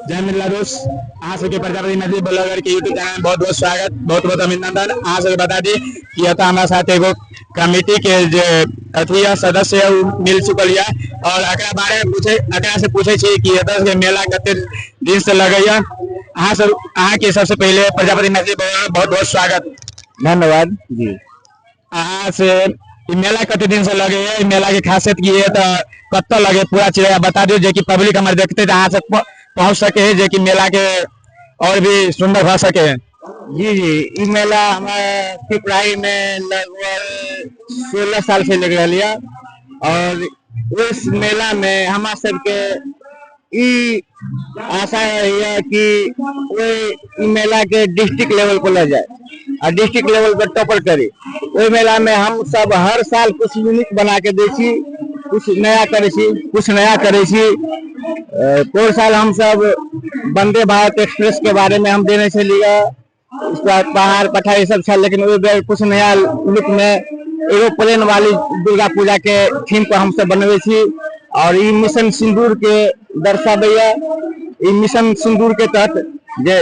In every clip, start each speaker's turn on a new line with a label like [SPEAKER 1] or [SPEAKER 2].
[SPEAKER 1] जय मिथिला दोस्त, अहाँ सबके प्रजापति मैथिली ब्लॉगर के यूट्यूब चैनल में बहुत बहुत स्वागत, बहुत बहुत अभिनंदन। अहाँ सबके बता दी कि एतऽ हमरा साथ एगो कमिटी के जे अथी यऽ सदस्य यऽ ओ मिल चुकल यऽ और एकरा बारे में पूछे, एकरा से पूछे छी कि एतऽ के मेला कते दिन से लगैया। अहाँ सब, अहाँ के सबसे पहिले प्रजापति मैथिली ब्लॉगर में बहुत बहुत स्वागत।
[SPEAKER 2] धन्यवाद जी।
[SPEAKER 1] अहाँ से ई मेला कते दिन से लगे है, ई मेला के खासियत की है, तो कतऽ लगे, पूरा चीज बता दियौ जे कि पब्लिक हमर देखते तऽ अहाँ सब पहुँच सके है, जे कि मेला के और भी सुंदर भऽ सके है।
[SPEAKER 2] जी जी, ई मेला हमारे पिपराही में लगभग 16 साल से लग रहा है और उस मेला में हमारा सबके ई आशा है कि ओहि मेला के डिस्ट्रिक्ट लेवल पर ले जाए और डिस्ट्रिक्ट लेवल पर टॉपर करी। ओहि मेला में हम सब हर साल कुछ यूनिक बना के दै छी, कुछ नया करै छी, कुछ नया करै छी। पोर साल हम सब वंदे भारत एक्सप्रेस के बारे में हम देने छलियै, उसके बाद पहाड़ पठार ई सब छल, लेकिन ओहि बेर कुछ नया लुक में एरोप्लेन वाली दुर्गा पूजा के थीम पर हम सब बनबै छी और ई मिशन सिंदूर के दर्शाबैया। ई मिशन सिंदूर के तहत जे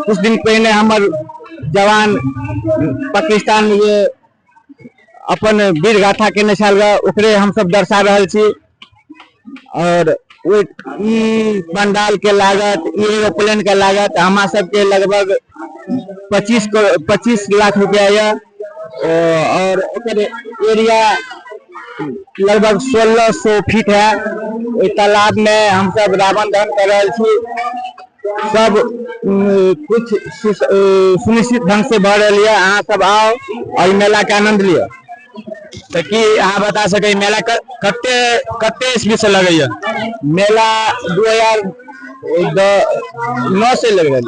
[SPEAKER 2] कुछ दिन पहिने हमर जवान पाकिस्तान में जे अपन वीर गाथा केने छल, ओकरे हम सब दर्शा रहल छी। और ई पंडाल के लागत, ई एरोप्लेन के लागत हमरा सबके लगभग 25 लाख रुपया यऽ और ओकर एरिया लगभग 1600 फीट है। ओहि तालाब में हम सब रावण दहन कर रहल छी। सब कुछ सुनिश्चित ढंग से भऽ रहल यऽ। अहाँ सब आउ और ई मेला के आनंद लिअ।
[SPEAKER 1] तऽ की अहाँ बता सकै मेला कते कते ईस्वी से लगैया?
[SPEAKER 2] मेला 2009 से लग रहल यऽ।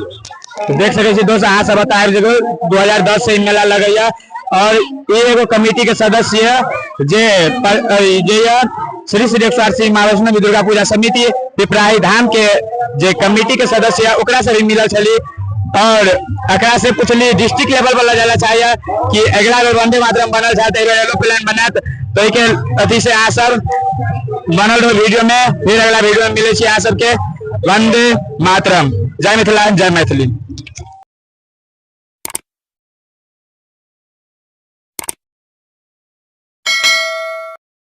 [SPEAKER 1] तऽ देख सकै छी दोस्त, अहाँ सब बता आबि जेबै 2010 से ई मेला लगैया और ई एगो कमिटी के सदस्य यऽ जे यऽ श्री श्री 108 श्री माँ वैष्णो दुर्गा पूजा समिति पिपराही धाम के जे कमिटी के सदस्य यऽ ओकरा से भी मिलल छली और एकरा से पूछली डिस्ट्रिक्ट लेवल पर लऽ जाय चाहिए कि अगिला बेर वंदे मातरम बनल छल तऽ एहि बेर एरोप्लेन बनायत। तऽ एहिके अथी से अहाँ सब बनल रहो वीडियो में, फिर अगला वीडियो में मिले छी अहाँ सबके। वंदे मातरम, जय मिथिला, जय मैथिली।